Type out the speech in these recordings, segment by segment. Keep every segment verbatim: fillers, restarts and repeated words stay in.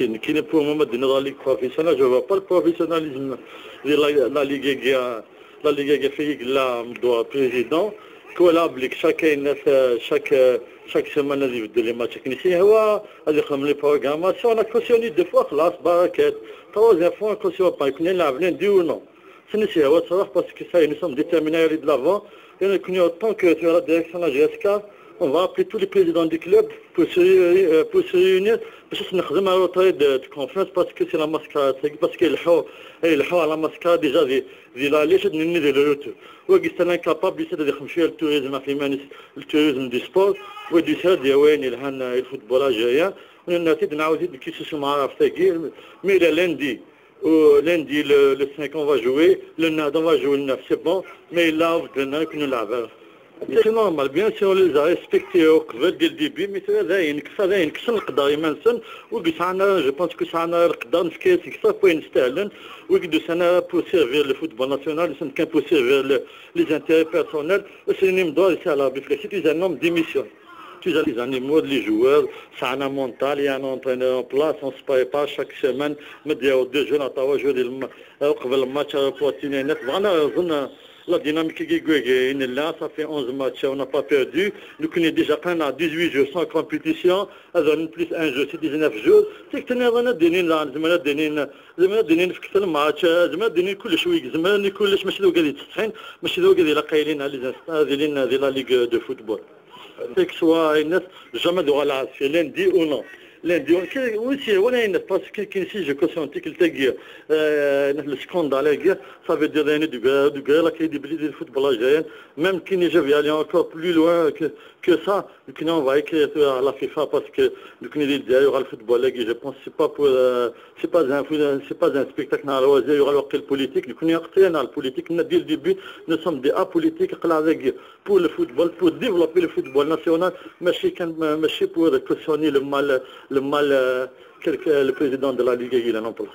Nekkini, pour le moment, dans la ligue professionnelle, je vois pas le professionnalisme de la, la ligue, la ligue fait la droit président. Kwala blik chaque année, chaque chaque semaine, il y a des matchs techniciens. Ouais, il y a comme les programmations, on a cautionné deux fois, خلاص, barraquet. Troisième fois, on cautionne pas, il y a l'avenir du ou non. C'est nécessaire, ouais, ça va, parce que ça y est, nous sommes déterminés à aller de l'avant. Et nous, en tant que la direction de la G S K, on va appeler tous les présidents du club pour se, ré- euh, pour se réunir, parce que c'est une rentrée de, de conférence, parce que c'est la mascarade, c'est parce que le haut, et le haut à la mascarade déjà, des, des la liste, nous, nous, des le retour. Oui, c'est incapable, c'est de dire, le tourisme, le tourisme du sport, oui, du ça, des, ouais, il y a le football algérien. On a dit, on a dit, qui se sont arrêtés, mais il est lundi. Au lundi, le, le cinq, on va jouer. Le lundi, on va jouer le neuf, c'est bon. Mais là, on va que nous l'avons. C'est normal, bien sûr, on les a respectés au qbel dès le début, mais c'est vrai, il y a une, ça, il y a une question de qdar, il y a une seule, ou que ça en a, je pense que ça en a le qdar, mais c'est que ça, faut une stèle, ou que de ça en a pour servir le football national, c'est qu'un pour servir le- les intérêts personnels, c'est une doit, c'est à la réflexion, c'est un homme démission. Tu as les animaux, les joueurs, ça a un mental, il y a un entraîneur en place, on se prépare chaque semaine, mais il y a deux jeunes à trois jours, il- euh, قبل الماتش روتيني نت بغينا نظن. La dynamique qui gagne là, ça fait onze matchs, on n'a pas perdu. Donc on est déjà quand à dix-huit jours sans compétition, on a plus un jeu, c'est dix-neuf jours. C'est que nous avons des lignes là, nous avons des lignes, nous avons des lignes في كل match, nous avons des lignes كل شوي, nous avons des lignes كل شوي, ماشي ذوك اللي تصحين, ماشي ذوك اللي لا قايلين على les instances, des lignes de la ligue de football. C'est que soit, jamais de la c'est lundi ou non. Lundi, ou non. Oui, c'est, voilà, parce que, que si je consenti que le tag, euh, le scandale, ça veut dire, du gars, du gars, la crédibilité du football algérien, même qui n'est jamais allé encore plus loin que, que ça, donc on va écrire à la FIFA parce que, donc, il y aura le football, je pense, c'est pas pour, euh, c'est pas un, c'est pas un spectacle, il y aura le politique, donc on est en politique, on a dit le début, nous sommes des apolitiques, pour le football, pour développer le football national, mais c'est quand même, mais c'est pour cautionner le mal, le mal, euh, que, que le président de la Ligue, il en place.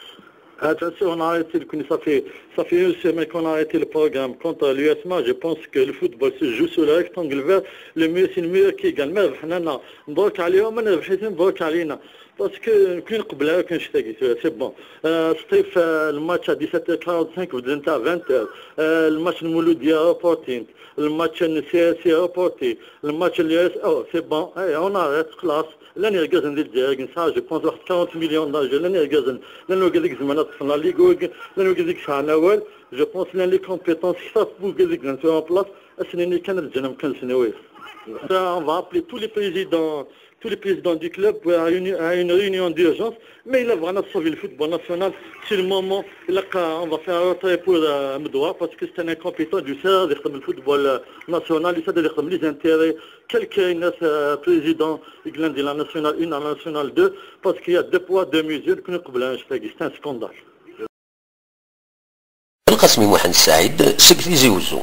Attention, on a arrêté le, ça fait, ça fait une semaine qu'on a arrêté le programme contre l'U S M A. Je pense que le football se joue sur le rectangle vert. Le mieux, c'est le meilleur qui gagne. Mais, non, non, on va caler, on va caler, non. Parce que, كي نقبل على كان شتاقي, c'est bon. Euh, Steve, euh, le match à dix-sept heures quarante-cinq, vous êtes à vingt heures. Euh, le match de Mouloudia reporting. Le match de C S C reporté. Le match de l'U S O, c'est bon. Hey, on arrête, خلاص. L'année gazen de Diag, ça, je pense, quarante millions d'âge. L'année gazen, l'année gazen, la Ligue, l'année gazen, ça, Nawel. Je pense, l'année compétence, ça, pour gazen, en place. Est-ce que l'année gazen, ça, on va appeler tous les présidents, tous les présidents du club pour une, à une réunion d'urgence. Mais il a vraiment sauvé le football national. C'est le moment, il a, on va faire un retrait pour euh, Mdoua parce que c'est un incompétent du C R, il a le football euh, national, il a les intérêts. Quelqu'un, euh, président, il a dit la nationale un, la nationale deux, parce qu'il y a deux poids, deux mesures, que nous, c'est un scandale. القاسمي محمد السعيد سكتي زي وزو.